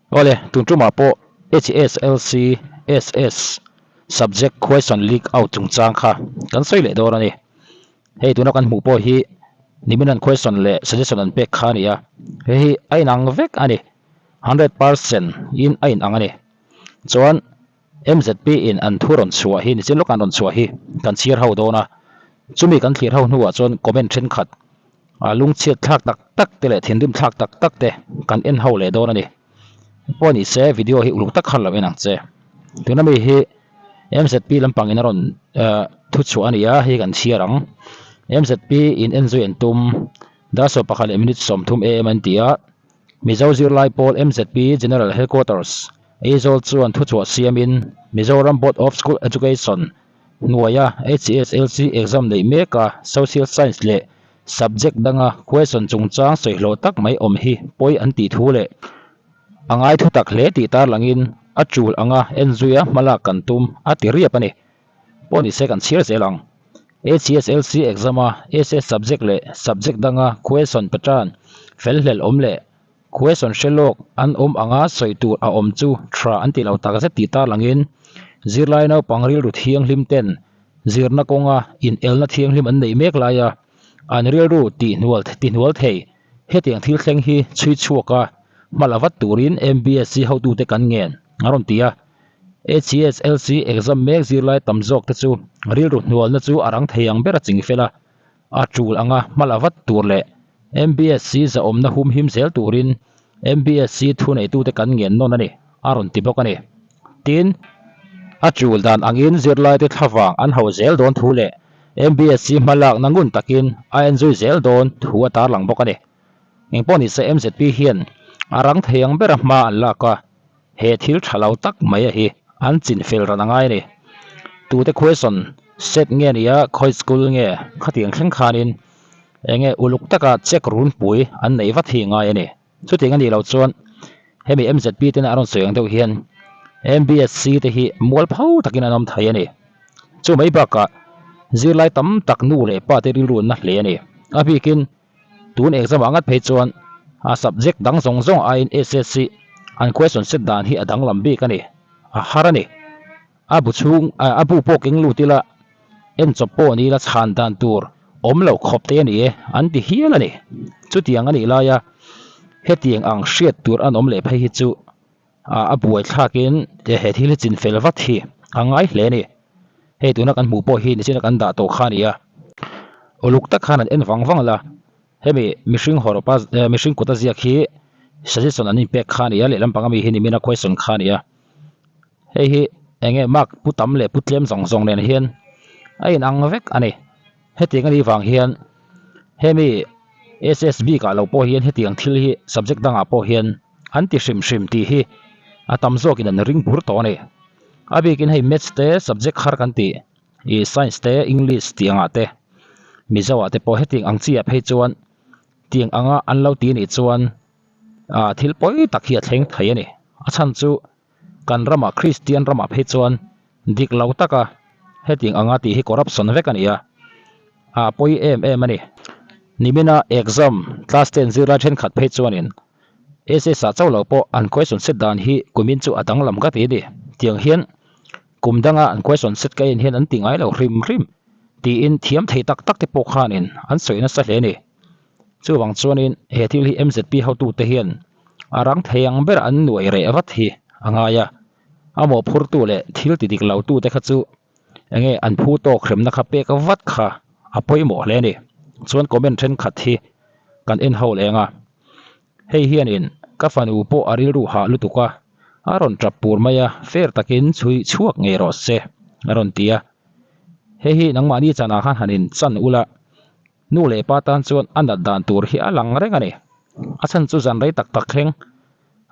Awle, tun tumah pawh HSLC SS subject question leak out chungchang kha kan sawi leh dawn a ni. Hei tuna kan hmuh pawh hi nimin an question leh suggestion an pek kha a ni a, hei hi a inang vek a ni, 100% in a inang a ni. Chuan MZP in an thu rawn chhuah hi nichin lawk an rawn chhuah hi kan chhiar ho dawn a, chumi kan thlir ho hnuah chuan comment thenkhat a lungchhiat thlak tak tak te leh thinrim thlak tak tak te kan en ho leh dawn a ni. Pawh ni se video hi uluk tak khan lo en ang che. Tuna mi hi MZP lampang in a rawn thu chhuah a ni a, hei kan chhiar ang. MZP in en zui an tum dar 11 leh minute 30 am an ti a, Mizo zirlai pawl MZP General Headquarters Aizawl chuan thuchhuah siamin Mizoram Board of School Education hnuaia HSLC exam neih meka Social Science leh subject danga question chungchang sawihlawh tak mai awm hi pawi an tih thu leh a ngai thutak hle tih tarlangin a tul anga enzuia hmalak kan tum a ti riap a ni. Pawh ni se kan chhiar zel ang. HSLC exam a SS subject leh subject danga question pattern fel hlel awm leh Question hre lawk an awm anga sawi tur a awm chu tha an ti lo takzet tih tarlangin zirlai naupang rilru thianghlim ten zirna kawnga inelna thianghlim an neih mek laia an rilru tihhnual tihhnual thei. Hetiang thil thleng hi chhui chhuak a hma la vat turin MBSC hotute kan ngen a rawn ti a. HSLC exam mek zirlai tam zawk te chu rilru hnualna chu a rang thei ang ber a ching fel a. A tul anga hma la vat tur leh MBSC zahawmna humhim zel turin MBSC thuneitute kan ngen nawn a ni, a rawn ti bawk a ni. Tin, a tul dan angin zirlaite thlavang an ho zel dawn thu leh MBSC hma lakna ngun takin a enzui zel dawn thu a tarlang bawk a ni. Engpawh nise MZP hian a rang thei ang bera hma an lak a, He thil tha lo tak mai a hi an chin fel ran a ngai a ni. Tute question set nge nia khawi school nge khatiang thleng khanin enge uluk taka check runpui an neih vat hi ngai a ni. Chutiang a nih loh chuan hemi MZP tena a rawn sawi ang deuh hian MBSC te hi mualpho takin an awm thei a ni. Chu mai bakah zirlai tam tak nu leh pa te rilru an na hle a ni. A bikin Tun exam ah ngat phei chuan a subject dang zawng zawng aiin SSC an question set dan hi a danglam bik a ni, a har a ni. A bu chhung a bu pawh keng lut ila en chawp pawh ni ila chhan dan tur awm lo khawp te a ni e an ti hial a ni. Chutiang a nih laia hetiang ang hriat tur an awm leh phei hi chu a buaithlakin he thil hi chinfel vat hi a ngai hle a ni. Hei tuna kan hmuh pawh hi nichina kan dah tawh kha a ni a, uluk tak khan an en vang vang la, hemi mihring hawrawpa mihring kut a ziak hi suggestion an inpek kha a ni a, lehlam panga mi hi nimina question kha a ni a, hei hi eng nge mark pu tam leh pu tlem zawng zawng nen hian a inang vek a ni. Hetiang a nih vang hian hemi SSB kah loh pawh hian hetiang thil hi subject dangah pawh hian an ti hrim hrim tih hi a tam zawkin an ring bur tawh a ni. A bikin hei maths te subject har kan tih ih science te english tih angah te mizo ah te pawh hetiang ang chi ah phei chuan tiang anga an lo ti anih chuan ah thil pawi tak hi a thleng thei a ni. A chhan chu kan ramah Kristian ramah phei chuan dik lo taka hetiang anga tih hi corruption vek a ni a, a pawi em em a ni. Nimina exam class ten zirlai thenkhat phei chuanin SS ah chauh lo pawh an question set dan hi kumin chu a danglam ka ti a ni. Tiang hian kum danga an question set ka en hian an ti ngai lo hrim hrim tiin thiam thei tak tak te pawh khanin an sawi nasa hle a ni. Chuvang chuanin he thil hi MZP hotute hian a rang thei ang ber an nuai reh vat hi a ngai a, a mawhphurtu leh thil ti dik lo tute kha chu enge an phu tawk hremna kha pek vat kha a pawimawh hle a ni. Chuan comment thenkhat hi kan en ho leng a, hei hianin ka fanu pawh a rilru hah lutuk a, a rawn tap pur mai a, fair takin chhui chhuak ngei rawh se a rawn ti a, hei hi nangmahni chanah khan han inchan ula. Nu leh pa tan chuan a nat dan tur hi a lang reng a ni. A chhan chu zan rei tak tak thleng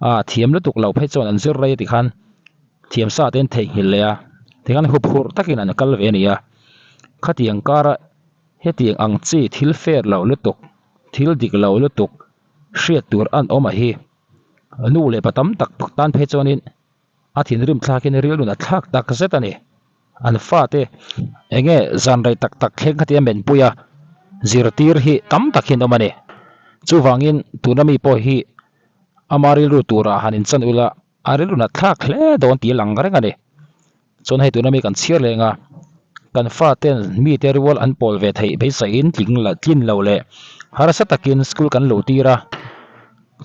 a thiam lutuk lo phei chuan an zir rei tikhan thiam sa te an theihnghilh leh a, tikhan huphurh takin an kal ve a ni a. Khatiang kara hetiang ang chi thil fair lo lutuk, thil dik lo lutuk hriat tur an awm a hi. Nu leh pa tam tak tan phei chuanin A thinrim thlakin rilrun a thlak tak zet a ni. An fate enge zan rei tak tak thleng kha tia menpui a zirtir hi tam tak hian awm a ni. Chuvangin tuna mi pawh hi Ama rilru turah han inchan ula a rilru nat thlak hle dawn tih a lang reng a ni. Chuan hei tuna mi kan chhiar leng a, kan faten mite rual an pawl ve theih beisahin tling la tlin lo leh harsa takin school kan lo tir a.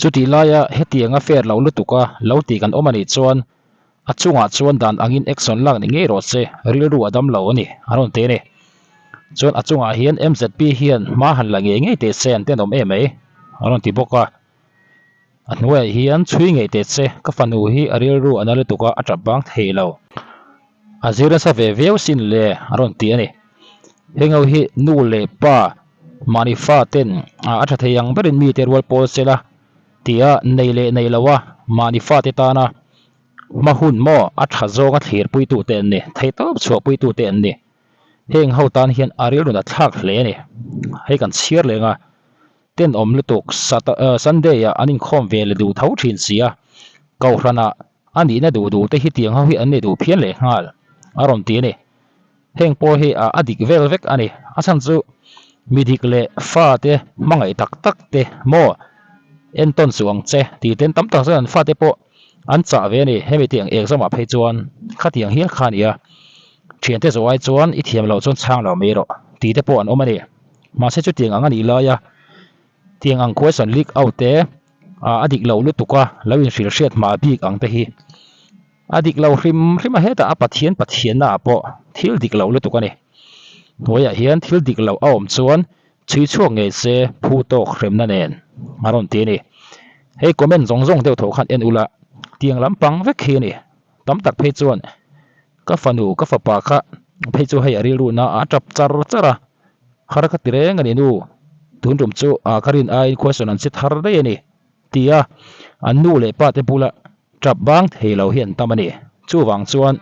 Chutih laia hetianga fair lo lutuk a lo tih kan awm a nih chuan a chungah chuan dan angin action lak ni ngei rawh se, rilru a dam lo a ni a rawn ti a ni. Chuan a chungah hian MZP hian hma han la ngei ngei teh se an tenawm em mai a rawn ti bawk a. A hnuaiah hian chhui ngei teh che, ka fanu hi a rilru a na lutuk a, a tap bang thei lo. A zir nasa ve viau sin le a rawn ti a ni. Heng ho hi nu leh pa mahni fa ten a tha thei ang berin mite rual pawl sela tia nei leh nei lo a mahni fate tana hma hun maw a tha zawnga thlirpuitu te an ni, theihtawp chhuahpuitu te an ni. Heng ho tan hian a rilru na thlak hle a ni. Hei kan chhiar leng a. Tenawm lutuk Sunday ah an inkhawm ve leh duh tho thin si a, Kohhranah a nihna duh duh te hi tiang ho hi an ni duh phian leh nghal a rawn ti a ni. Heng pawh hi a dik vel vek a ni. A chhan chu mi dik leh fa te hmangaih tak tak te maw entawn suh ang che tih ten tam tak chuan an fate pawh an chah ve a ni. Hemi tiang exam ah phei chuan khatiang hial kha a ni a, thiante zawh ai chuan i thiam loh chuan chhang lo mai rawh tih te pawh an awm a ni. Mahse chutiang ang a nih lai a, tiang ang question leak out te a dik lo lutuk a, lo inhrilh hriat hma bik ang te hi a dik lo hrim hrim a, hetah a Pathian Pathianna ah pawh thil dik lo lutuk a ni. Hnuaiah hian thil dik lo a awm chuan chhui chhuak ngei se phu tawk hremna nen a rawn ti a ni. Hei comment zawng zawng deuh tho khan en ula tiang lampang vek hi a ni. Tam tak phei chuan Ka fanu, ka fapa kha phei chu hei a rilru na a tap char char a, har ka ti reng a ni nu, tun tum chu a ka rin aiin question an che thar daih a ni, ti a an nu leh pa te bula tap bang thei lo hi an tam a ni. Chuvang chuan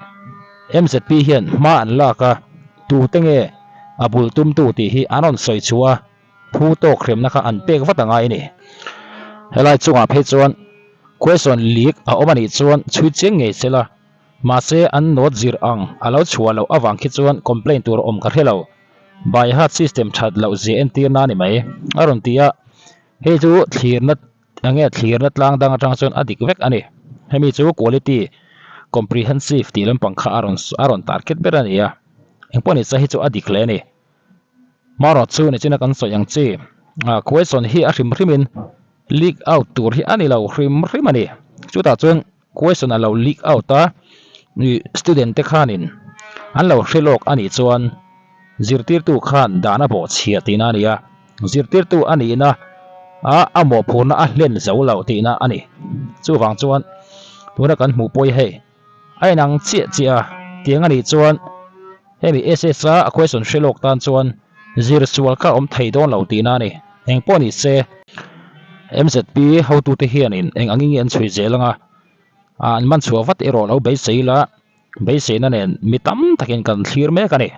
MZP hian hma an lak a, tute nge a bul tumtu tih hi an rawn sawi chhuah a, phu tawk hremna kha an pek vat a ngai a ni. Helai chungah phei chuan question leak a awm a nih chuan chhui chiang ngei sela, Mahse an note zir ang a lo chhuah loh avang khi chuan complaint tur awm ka hre lo. By heart system that loh zia entir na ni mai a rawn ti a. Hei chu thlirna enge thlirna tlang dang atang chuan a dik vek a ni. Hemi chu quality comprehensive tih lampang kha a rawn a rawn target ber a ni a. Engpawh ni se hei chu a dik hle a ni. Hmarawh chu nichina kan sawi ang chi question hi a hrim hrimin leak out tur hi a ni lo hrim hrim a ni. Chutah chuan Question a lo leak out a, student te khanin an lo hre lawk a nih chuan zirtirtu khan dan a bawhchhiah tihna a ni a, zirtirtu a nihna a a mawhphurna a hlen zo lo tihna a ni. Chuvang chuan tuna kan hmuh pawh hi hei a inang chiah chiah a, tiang a nih chuan hemi SS-a a question hre lawk tan chuan zir sual kha a awm thei dawn lo tihna a ni. Engpawh ni se MZP hotute hianin eng angin nge an chhui zel anga an man chhuah vat erawh lo beisei ila, beiseina nen mi tam takin kan thlir mek a ni.